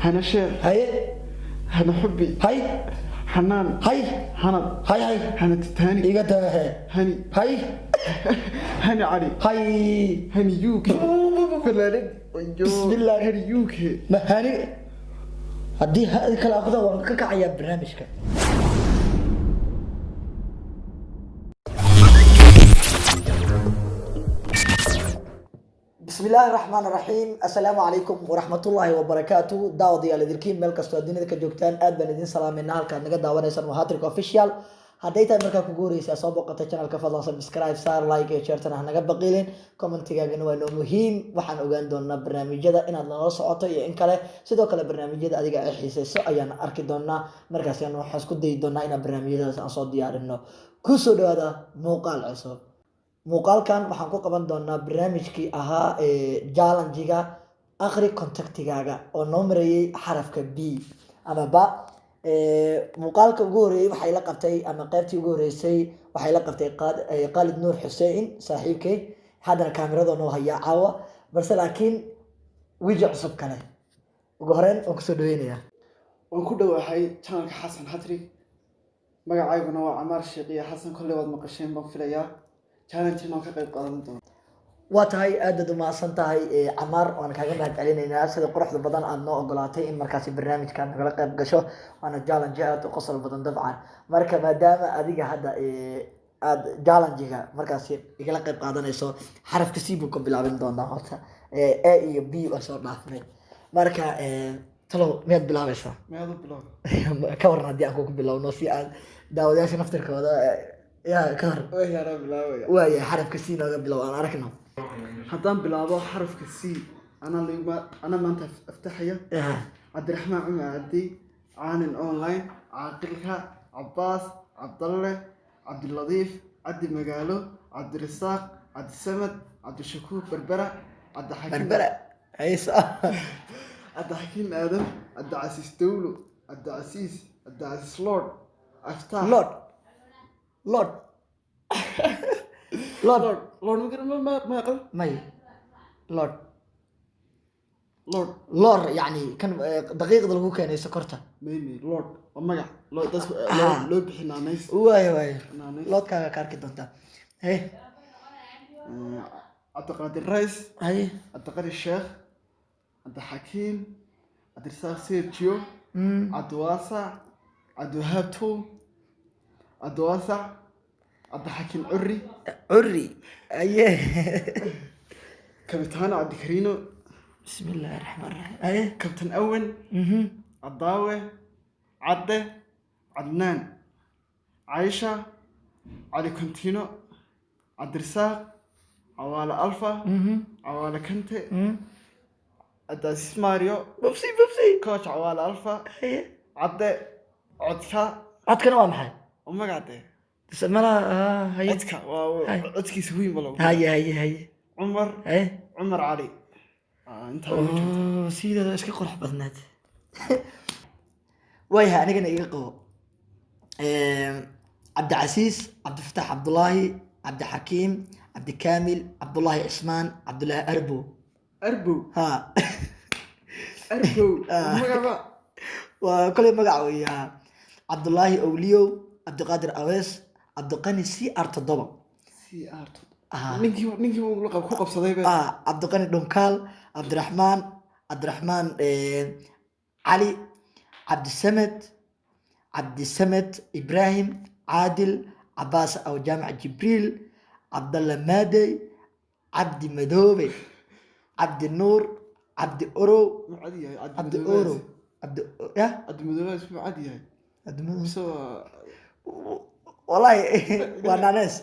Hana Sheer. Haye. Hana Xubbi. Hay. Xanaan. Hay. Hanad. Hay hay. Hana Titanic. Iga daahe. Hani. Hay. Hani Cali. Hay. Hani UK Falaadhad. Bismillah. Hani UK. Mahani haddii hadi kala aqda waan ka kacayaa barnaamijka. Bismi illaahi raxmaan raxiim. Assalaamu calaykum waraxmatullaahi wabarakaatu. Daawadayaal idilkiin meel kastoo aad dunida ka joogtaan, aad baan idin salaamayna. Halkaad naga daawanaysaan waa Hattrick Official. Hadday tahay markaa kugu horeysaa soo boqotay channelka, fadlan subscribe saar, like iyo share-tana ha naga baqiilin. Commentigaagana waa noo muhiim. Waxaan ogaan doonaa barnaamijyada inaad nala socoto iyo in kale. Sidoo kale barnaamijyada adiga ay xiiseyso ayaan arki doonaa. Markaas ayaan waxaan isku dayi doonaa inaan barnaamijyadaas aan soo diyaarino. Kusoo dhawaada muuqaal cusub. Muuqaalkan waxaan ku qaban doonaa barnaamijkii ahaa challenge-ga akhri contactigaaga oo noo mareeyay xarafka B ama ba. Muuqaalka ugu horeeyey waxay la qabtay, ama qaybtii ugu horeysay waxay la qabtay Khaalid Nuur Xussein, saaxiibkay. Haddana kaamirada noo hayaa caawa, balse laakiin weji cusub kale. Ugu horeyn waan kusoo dhaweynayaa. Waan ku dhawaahay channelka Xasan Hattrick. Magacayguna waa Camaar Sheekhiya Xasan. Kolley waad maqasheen baan filayaa. Challenge waan ka qayb qaadan doona. Waa tahay, aadaad umahadsan tahay, Camaar. Waan kaaga mahad celinaynaa sida quruxda badan aada noo ogolaatay in markaasi barnaamijkan nagala qayb gasho. Waana challenge aada u qosol badan dabcan. Marka maadaama adiga hadda aada challenge-ga markaasi igala qayb qaadanayso, xarafka C buu ka bilaabin doonaa horta. A iyo B waa soo dhaafnay. Marka talow miyaad bilaabaysaa? Meedu bilow. Ka waran haddii aan kugu bilowno si aad daawadayaasha naftirkooda ya ka hor? Wayaanaa bilaabaya. Waaya, xarafka C nooga bilow, aan aragno. Haddaan bilaabo xarafka C, anaa laguma anaa maanta aftaxaya. Cabdiraxmaan Cumar Cabdi, Caanin Online, Caaqilka, Cabaas, Cabdalle, Cabdiladiif, Cabdi Magaalo, Cabdirasaaq, Cabdisamad, Cabdishakuur Berbera, Cabdixakiim. Berbera haysa. Cabdixakiim Aadam, Cabdicasiis Dowlo, Cabdicasiis, Cabdicasiis Lord, Aftaax. Lord, lord, lord. Lord, Lord, ma ma ma aqal. May lord. Lord. Lord, yani kan daqiiqda lagu keenay sokorta. Mayme Lord waa magac loo das loo loo bixi naanays. Waaya. Naanays. Lordkaaga ka arki doontaa. Hey. Cabdiqaadir Rice. Haye. Cabdiqani Sheekh, Cabdixakiim, Cabdirasaaq Sergio, Cabdiwaasac, Cabdiwahaab Tow, Cabdiwaasac, Cabdixakiim Curri. Curri, aye. Kabitaano Cabdikariino. Bismi illaahi raxmaan raxiim, haye. Kabtan Awen. Cadaawe, Cadde, Cadnaan, Caysha, Cali Kontino, Cabdirasaaq Cawaale Alfa, Cawaale Kante, Cabdicasiis Mario. Bubsi, bubsi. Coach Cawaale Alfa. Haye. Cadde, Codka. Codkana waa maxay? Oo magacde. Malaha ah, haye. Codka waa Hay. codkiisa weyn ba lagu. Haye. Cumar. Haye. Cumar Cali. Intaa ugu jirta. Oh, sideeda iska qurux badneed. Waayahay, anigana iga qabo. Cabdicasiis, Cabdifataax, Cabdulaahi, Cabdixakiim, Cabdikaamil, Cabdulaahi Cismaan, Cabdulaahi Arbo. Arbow. Ha. Arbow magacba. Waa koley magac weeyaa. Cabdulaahi Owliyow, Cabdiqaadir Awees, Cabdiqani CR 7. CR. Ah. Ninkii ku qabsaday be. Ah, Cabdiqani Dhunkaal, Cabdiraxmaan, Cabdiraxmaan Cali, Cabdisamed, Cabdisamed Ibrahim, Caadil Cabaas aw Jaamac Jibriil, Cabdalla Maadey, Cabdi Madoobe, Cabdi Nuur, Cabdi Orow. Muxuu cad yahay? Cabdi Orow, Cabdi ya. Cabdi Madoobaas muxuu cad yahay? Cabdi Madoobe. Mise waa Wallahi waa naanees.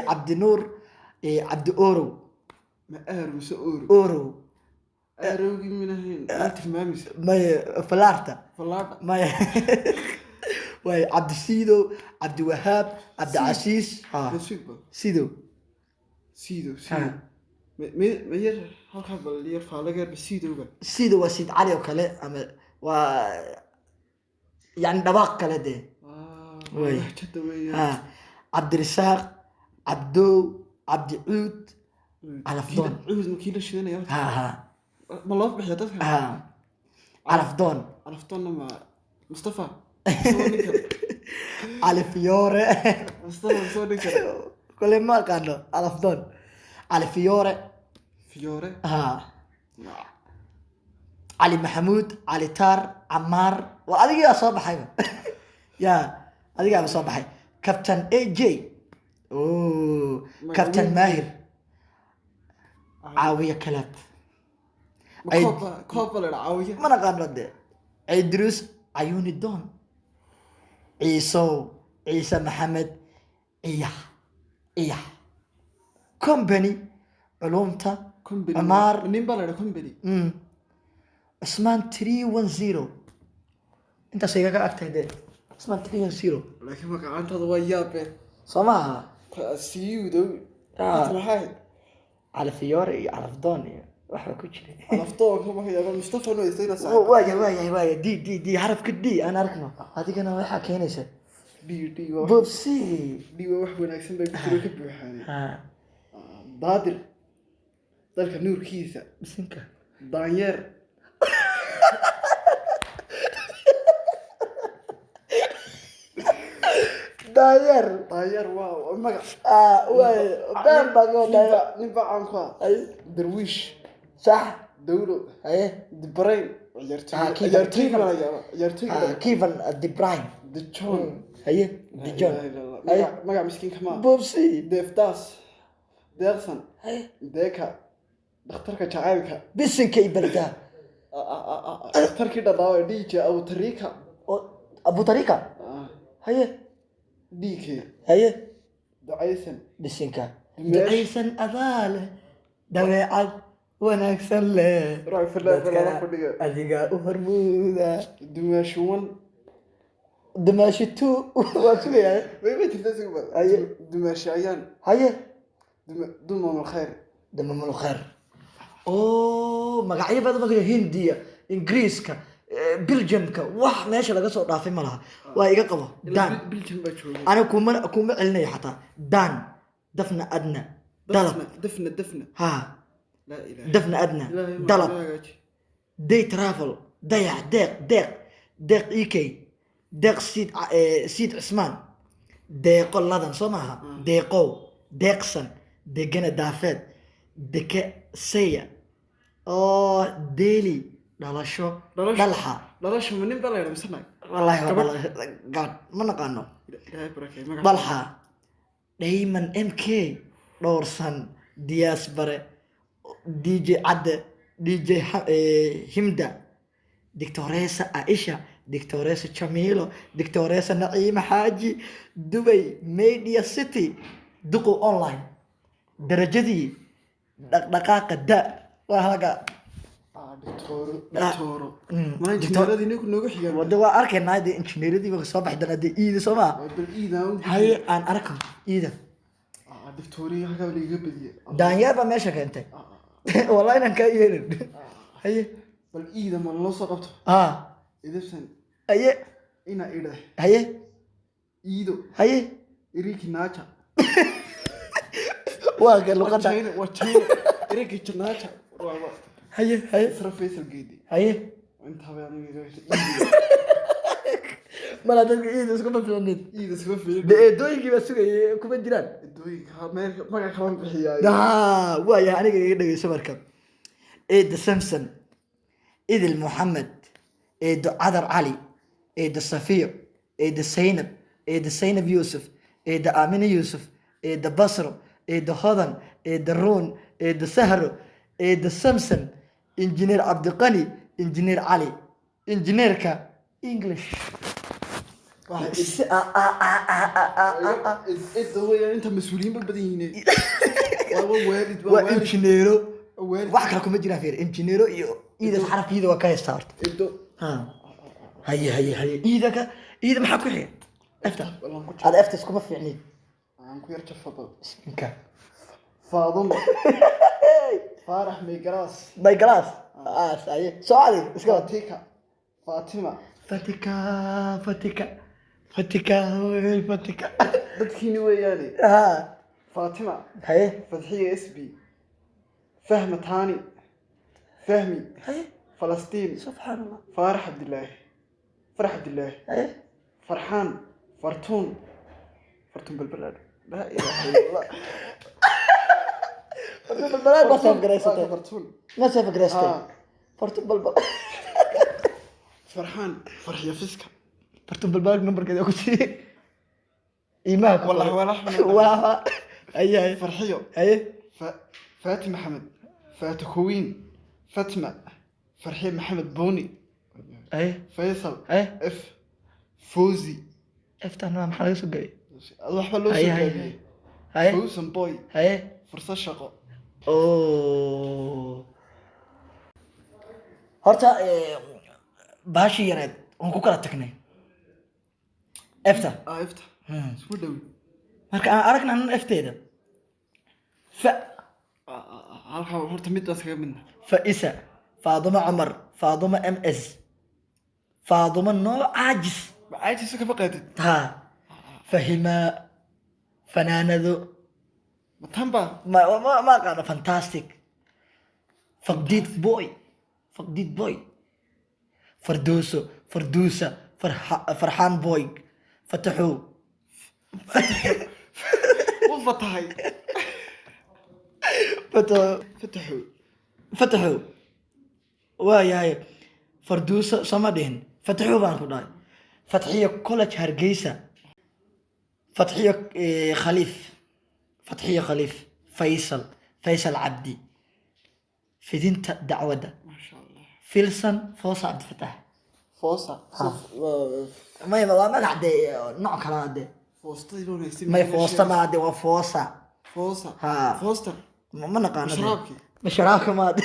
Cabdi Nuur, Cabdi Orow. Ma aar mise ooro? Orow. Aarowgii minahayn ma tilmaamaysa? May, falaarta. Fallaadha. Maya, waay Cabdi Siidow, Cabdiwahaab, Cabdicasiis, ha. Nasiibba. Sidow. Siidow, siidow, ma yar halkaa bal yar faalageerba siidowga. Sidow waa Siid Cali oo kale, ama waa yani dhawaaq kale dee. Way. Lahjada weeye. Ha, Cabdirisaaq, Cabdow, Cabdicuud, Calafdoon. Cuud makii la shidanaya? Ha ha. Ma loo bixiya dadka? Ah, Calafdoon. Calafdoonna ma Mustafa soo ninka. Cali Fiyoore. Mustafa soo ninka. Kole ma aqaano Calafdoon, Cali Fiyoore. Fiyoore. Ha, Cali Maxamuud, Cali Taar, Camaar. Waa adigaa soo baxayba ya, adigaaba soo baxay. Captain AJ, oh, Captain Maahir, Caawiya Kalaab. Ma koob koob ba la idhaa Caawiya? Ma naqaano de. Ciidruus Cayuuni Doon, Ciisow, Ciise Maxamed, Ciyax, Ciyax Company, Culumta. Company. Cumar. Nin baa la idhaa company. Cusmaan 310, intaas igaga agtahay dee, Cusmaan 310. Laakiin magacaantada waa yaabe. Soo maaha? Siyuudow. Ah. Maxay? Cali Fiyoore iyo Calafdoon iyo waxba ku jiray. Calafdoonka marka yaaba Mustafa noo istayna saaxiib. Waaya, waaya, waaya. D, D, D, xarafka D aan arkno. Adigana waxaa keenaysa D, D waa bobsi. D waa wax wanaagsan bay ku jiro, ka buuxaan. Ha. Daadir, dalka nuurkiisa. Bisinka. Daanyeer. Daayeer. Daanyeer waa magac. Ah, waaya, been baa ka wadaa. Nin baa caan ku ah. Ay. Darwiish. Sax. Dawlo. Haye. Dibrain. Ah, Ciyaartoy. Kevin- Ciyaartoy Kevin. baa laga yaabaa ciyaartoyga. Ah, Kevin De Bruyne. The John. Haye. De John. Haye. Magac miskiinka maa. Bobsi. Deefdaas, Deeqsan. Haye. Deeka, dhakhtarka jacaylka. Bisinka iyo baldaa. Dhakhtarkii dhadhaawa, DJ Abutarika. Oo Abu Tarika. Haye. DK. Haye. Ducaysan. Bisinka. Meesh. Ducaysan, adaa leh dabeecad wanaagsan leh. Ruux fadhiga, Dadkana fadhiga. adigaa u hormuuda. Dumaashuwan. Dumaashi two waa sugayaa. Way jirtaa sugu. Haye. Dumaashi ayaan. Haye. Dumamul khayr. Damamul khayr oo magacyo badan baa ku jira. Hindiya, Ingiriiska, Belgiumka, wax meesha laga soo dhaafay ma laha. Waa iga qabo Dan. Biljan baa jooga. Aniga kuma celinayo xataa. Dan, dafna, adna, dalab. Dafna, dafna, dafna. Ha. Laa ilaaha. Dafna, adna. Ilaahay ma dalab. noo hagaaji. Day travel, dayax, deeq, deeq, deeq, ek, deeq, siid, siid Cismaan, deeqo ladan, soo maaha? Deeqow, deeqsan, degana, daafeed, deke, seya oo deeli, dhalasho. Dhalasho. Dhalxa. Dhalasho ma nin baa la yidhaa mise naag? Wallaahi waa Gabadh. Gabadh ma naqaano. Ilaahay barakeey magaca. Dhalxa, Dhayman, MK, dhowrsan, Diyaas Bare, DJ Cadde, DJ Himda, Dictoresa Aisha, Dictoresa Jamilo, Dictoresa Naciima Xaaji, Dubay Media City, Duqu Online, darajadii dhaqdhaqaaqa da waa halka. Ah, doctor, doctor. Ma doctor. injineeradii ninku noogu xigaan. Wada waa arkaynaa dee, injineeradii ba soo baxi doonaa dee. Iida soo maa? Waa bal iidaan u. Haye, aan arko iida. Ah, doctoriya halkaa liiga badiyay. Daanyeer baa meesha keentay, wallahi inaan kaa yeelin. Haye. Bal iida ma loo soo qabto? Ah. Idibsan. Haye. Ina idhe. Haye. Iido. Haye. Iriki naaja. Waa ka luqada. China, waa China. Iriki naaja. Waa Haye, haye. Isra Faisal Geedi. Haye. Intaa bay aniga iga. Mala dadka iida iskuma filanid. Iida iskuma filan. De eedooyinkii baa sugayay, kuma jiraan. Eedooyinka meel magac kala bixiyaa. Daa waaya, aniga iga dhegeyso marka. Eeda Samson, Idil Moxamed, eedo Cadar Cali, eedo Safiyo, eedo Saynab, eedo Saynab Yuusuf, eedo Aamine Yuusuf, eedo Basro, eedo Hodan, eedo Ruun, eedo Sahro, eedo Samson, Injineer Cabdiqani, Injineer Cali, injineerka English. Cidda weeyaan, inta mas-uuliyiin ba badan yihiin. Waa waalid, waa Waa waalid. Injineero. Waalid. Wax kale kuma jiraan, fiir, injineero iyo iidas, xarafka iida waa ka haystaa horta. Ciddo. Ha, haye, haye, haye. Iida ka iida maxaa ku xiga? Efta. Wallaan ku Ada efta iskuma fiicnid. Aan ku yar jafado. Isminka. Faadumo. Faarax Maygaraas. By glass ah, haye, soo adig iska wad. Fatika. Faatima. Fatika, Fatika, Fatika, wey, Fatika. Dadkiini weeyaane. Ha. Faatima. Haye. Fadxiya SB. Fahma Taani. Fahmi. Haye. Falastiin. Subxaan Allah. Faarax Cabdilaahi, Farax Cabdilaahi. Haye. Farxaan, Fartuun, Fartuun Balbalaadh. Laa ilaaha illa Allah. Fartuun Balbalaad baa save garaysatay? Fartuun. Ma save garaysatay? Ah. Fartuun Balbal. Farxaan, Farxiyo Fiska. Fartuun Balbalaad numberkeeda ku siiyey iimaha ku Wallahi, qoray. Wallahi. Waa haye, haye. Farxiyo. Haye. Faati Maxamed, Faati Kuwiin, Fatma, Farxiyo Maxamed Booni. Haye. Faysal. Haye. F Fawzi. Eftan waa maxaa laga soo gabay? Waxba loo soo Haye, haye. gaabiyey. Haye. Fawzan Boy. Haye. Fursad shaqo. Oh. Horta baashii yareed waan ku kala tagnay efta. Ah, efta isku dhow. Marka aan aragna anan efteeda fa. Halkaa horta midaas kaga midna. Faisa, Faaduma Cumar, Faaduma M S, Faaduma noo caajis. Macaajisa kama qaadid. Ha, fahima, fanaanado. Matanba. Ma aqaano. Fantastic, Faqdiid Boy, Faqdiid Boy, Fardooso, Farduusa, Farxaan Boy, Fataxow. U fatahay. Fataxo. Fataxo. Fataxow waayahay. Farduusa sama dhihin, Fataxow baan ku dhahay. Fatxiyo College Hargeysa, Fatxiyo Khaliif, Fatxiyo Khaliif, Faysal, Faysal Cabdi, fidinta dacwadda. Maasha Allah. Filsan, Foosa Cabdifatax. Foosa. May, waa magac dee nooc kalaa dee. Foostadii loo haystay. May, foosta maa de, waa foosa. Foosa. Ha. Foosta. Ma naqaano dee. Mashraabkii. Mashraabka maa de.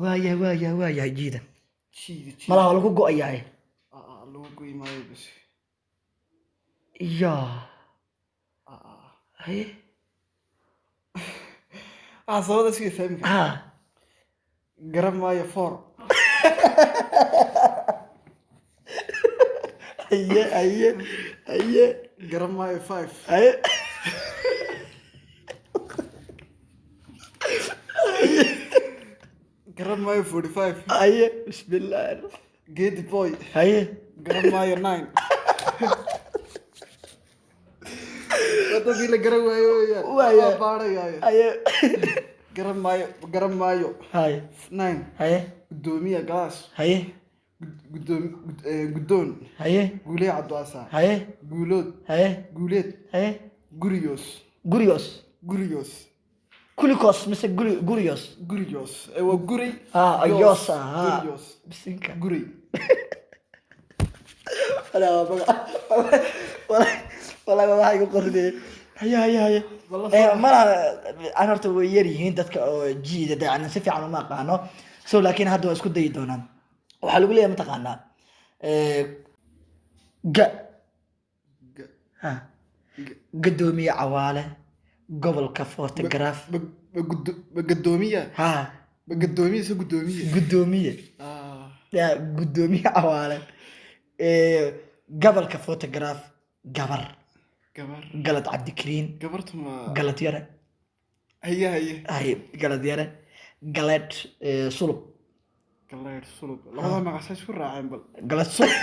Waayahay, waayahay, waayahay, jiida. Jiida, jiida. Malaha waa lagu go-ayahay. Lagu goy maayo bas. Ya. Haye. Waxaa sabada iska iminka. Ha. Garan maayo four. Haye, haye, haye. Garan maayo five. Haye. Garan maayo 45. Haye, bismillaah. Geedi Boy. Haye. Garan maayo nine. Wadadii la garan waayo weeyaan. Waaya. Waa baadhayaayo. Haye. Garan maayo, garan maayo Haye. nine. Haye. Gudoomiya galaas. Haye. Guddoon. Haye. Guulee Cabdicasaa. Haye. Guulood. Haye. Guuleed. Haye. Guriyos. Gurios. Guriyos. Kulikos mise guri gurios? Guriyos. Waa guri. Ha, yoos. yosa ha. Guriyos. Bisinka. Guri. Walaa waxaa igu qordiyey. Haye, haye, haye. Malaha aan horta way yar yihiin dadka oo jiida de, si fiican uma aqaano, so laakiin hadda waa isku dayi doonaan. Waxaa lagu leeyahay, mataqaanaa, ga ha gadoomiye Cawaale, gobolka photograph. Ma gadoomiya? Ha. Ma gadoomiye se gudoomiye? Gudoomiye. Ya, gudoomiye Cawaale, gobolka photograph, gabar. Gabar. Galad Cabdikariin. Gabartu ma Galad Yare. Haye, haye. Hay, Galad Yare, Galad Sulub. Galeer Sulub, labada magac say isku raaceen bal? Galad Sulub.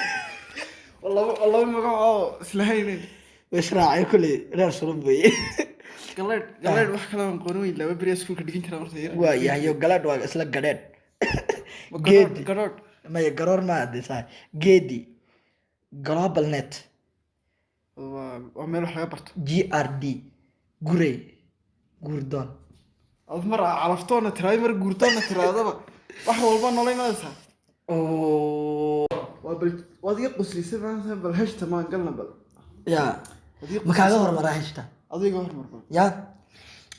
Waa laba magac oo islahaynin. Way israaceen kulley, reer Sulub weye. Galeer, galeer wax kale aan qorin weyn laba beri iskuulka dhigin jiraa horta yar. Waayahayo, Galad waa isla gadheed. Ma garoor? Geedi. Garoor. Maya, garoor ma adisa. Geedi, Global Net. Waa meel wax laga barto. GRD, Gurey, Guurdoon. Ad mar calaftoona tiraado, mar guurtoona tiraadaba, wax walba noola imanaysaa. Waa bal waad iga qoslisay maanta. Bal heshta maan galna bal. Ya. Waad iga Ma kaaga hormaraa heshta? Adiga hormar bal. Ya,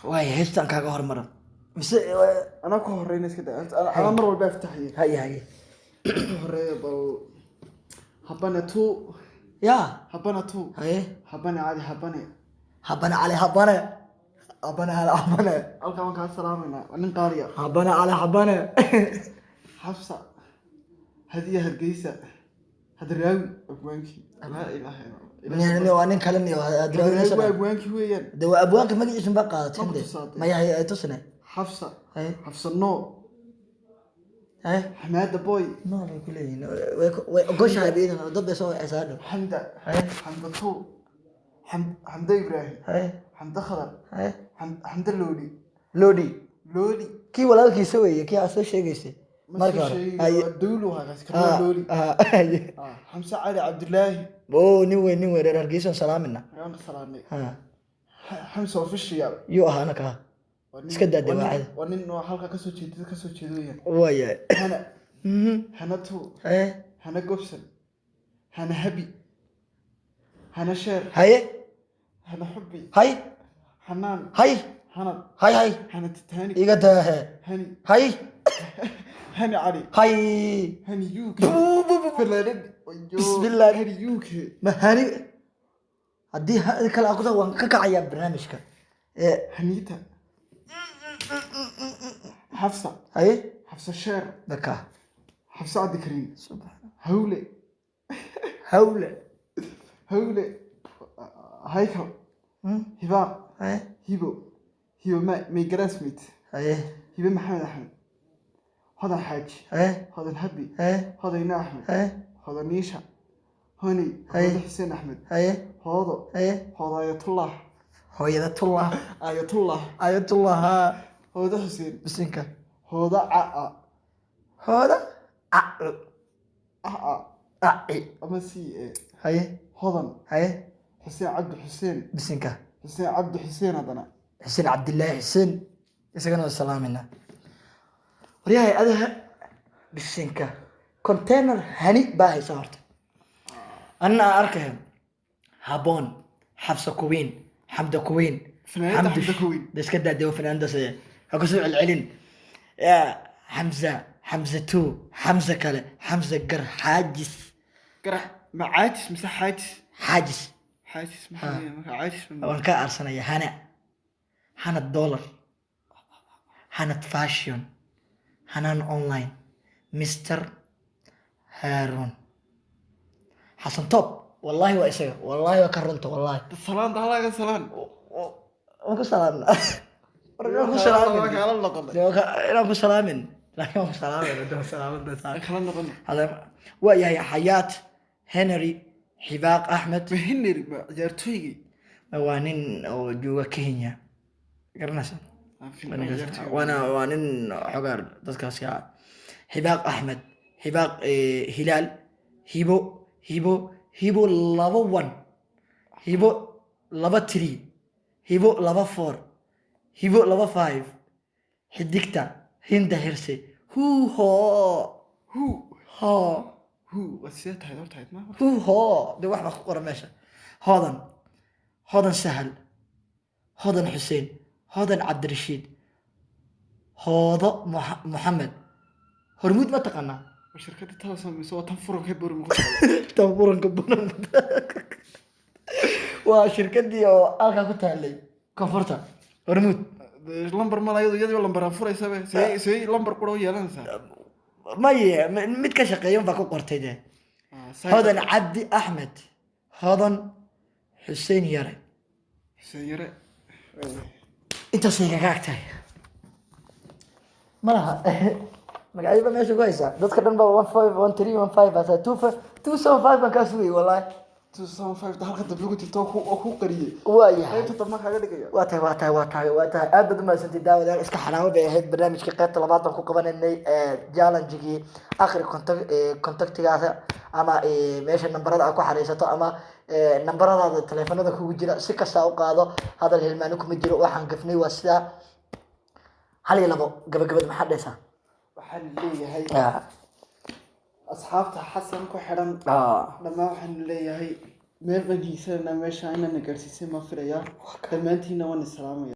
waaya, heshtaan kaaga hormara mise? Anaa ku horeyna, iska daa. Anaa mar walba aftaxaya. Haye, haye. Ku horeeya bal. Habane two. Ya. Habane two. Haye. Habane Cali, habane. Habane Cali, habane, habane Cali, habane. Halkaa waan kaa salaamaynaa, waa nin qaaliya. Habane Cali, habane. Xabsa Hadiya Hargeysa, Hadraawi abwaankii. Laa ilaaha illa Allah. Waa nin kale niyo. Hadraawi waa abwaankii weeyaan. De waa abwaanka, magaciisa baa qaadatay. Ma ku de tusaatay? Maya, hay tusine. Xafsa. Haye. Xafsa no. Haye. Xamaada boy. Nool bay ku leeyihiin, way ogoshahay biidan, dad bay soo wacaysaa hadhow. Xamda. Haye. Xamda two. Xamda Ibraahim. Haye. Xamda Khadar. Haye. Xamda Looli. Lodi. Looli. Kii walaalkiisa weeye, kii aad soo sheegaysay Ma marka soo hore. sheegay. Haye. Waa dawlu hagaas kana Looli. Haye. Xamse Cali Cabdilaahi. Oo nin weyn, nin weyn, reer Hargeysa salaamina. Ayaan ka salaamay. Ha. Xamse Official. Yuu ahaa anaka? Waa nin- Iska daa waa nin- dawaacada. Waa nin oo halka kasoo jeeda, kasoo jeedo weeyaan. Waayahay. Hana. Hana two. Haye. Hana Gobson. Hana Habi. Hana Sheer. Haye. Hana Xubbi. Hay. Xanaan. Hay. Hanad. Hay hay. Hana Titanic. Iga daahe. Hani. Hay. Hani Cali. Hay. Hani UK. Bu, bu, bu. Fanaanad. Bismillah. Hani UK. Ma hani haddii kale aan ku waan ka kacayaa barnaamijka. Ee. Hanita. Xafsa. Haye. Xafsa Sheer. Daka. Xafsa Cabdikariim. Subxaan. Hawle. Hawle. Hawle. Haykal. Hibaaq. Haye. Hibo. Hibo my classmate. Haye. Hibo Maxamed Axmed. Hodan Xaaji. Haye. Hodan Habi. Haye. Hodayna Axmed. Haye. Hodan Niisha. Honey. Haye. Hoodo Xuseen Axmed. Haye. Hoodo. Haye. Hoodo Ayatullah. Hooyada tullah. Ayatullah. Ayatullah ha. Hoodo Xuseen. Bisinka. Hoodo Ca'a. Hooda acu. A'a. Aci. Ama C A. Haye. Hodan. Haye. Xuseen Cabdi Xuseen. Bisinka. Xuseen Cabdi Xuseen haddana. Xuseen Cabdillaahi Xuseen, isagana waa salaamina. Waryahay, adaha bisinka container hani baa haysa horta. Anna aan arkaya Haboon, Xabsa Kuwiin, Xamda Kuwiin. Fanaanada Xamda Kuwiin. Da iska daadeo fanaanadaas, ha kusoo celcelin. Ya Xamza, Xamza two, Xamza kale, Xamza gar Xaajis. Garac ma caajis mise xaajis? Xaajis. Xaajis maxaa weeye marka caajis Waan ka aarsanaya. Hana, Hanad dollar, Hanad fashion, Hanaan online, Mr Haarun Xasan Top. Wallahi waa isaga, wallahi waa ka runta, wallahi. Salaan halaaga salaan. Waan ku salaamna. Waan ku salaamin. Waa kala noqonay. Dee inaan ku salaamin, laakiin waan ku salaamin. Hadda salaamin. Kala noqonay. Hada waa yahay Xayaat Henry Xibaaq Axmed. Ma Henry ma ciyaartooygii? Waa nin oo jooga Kenya, garanaysa? Waana waa nin xogaar dadkaas ka. Xibaaq Axmed, Xibaaq, Hilaal, Hibo, Hibo, Hibo 2 1, Hibo 2 3, Hibo 2 4, Hibo 2 5, Xidigta Hinda Hirse, huu hoo. Hu. Hoo. Hu waa sidee tahay horta ma Huu hoo, de wax baa ku qoran meesha. Hodan, Hodan Sahal, Hodan Xuseen, Hodan Cabdirashiid, Hoodo Moxamed Hormuud, ma taqaanaa? Waa shirkadda Telesom mise waa tan furanka Buurma ku Tan furanka Buurma waa shirkadii oo halkaa ku taalay koonfurta, Hormuud. Taalo lambar mala iyadu, iyadoo lambaraa furaysabe, see lambar qura u yeelanaysaa? Maye, mid ka shaqeeyan baa ku qortay dee. Hodan Cabdi Axmed, Hodan Xuseen Yare. Xuseen Yare. Intaasay kaga agtahay. Ma laha magacyaba meesha ku haysaa. Dadka dhan ba 15, 13, 15 baa 25, 275 baan kaa sugayay wallahi. 275 halka dambe ku jirta oo ku qariyey. Waa yahay. Qaybta dambe kaaga dhigaya. Waa tahay, waa tahay, waa tahay, waa tahay. Aad baad umahadsantay daawadayaal. Iska xanaamo bay ahayd barnaamijkii qaybta labaad baan ku qabanaynay challenge-gii akhri contactigaasa ama meesha nambarada aad ku xariisato ama nambaradaada taleefanada kugu jira. Si kasta u qaado, hadal hilmaano kuma jiro. Waxaan gafnay waa sidaa. Hal iyo labo gabagabada maxaa dhehaysaa? Waxaan leeyahay asxaabta Xasan ku xidhan dhammaan, waxaan leeyahay meel baan hiigsananaa, meesha inaan gaarsiisay maan filayaa. Dhammaantiinna waan isalaamaya.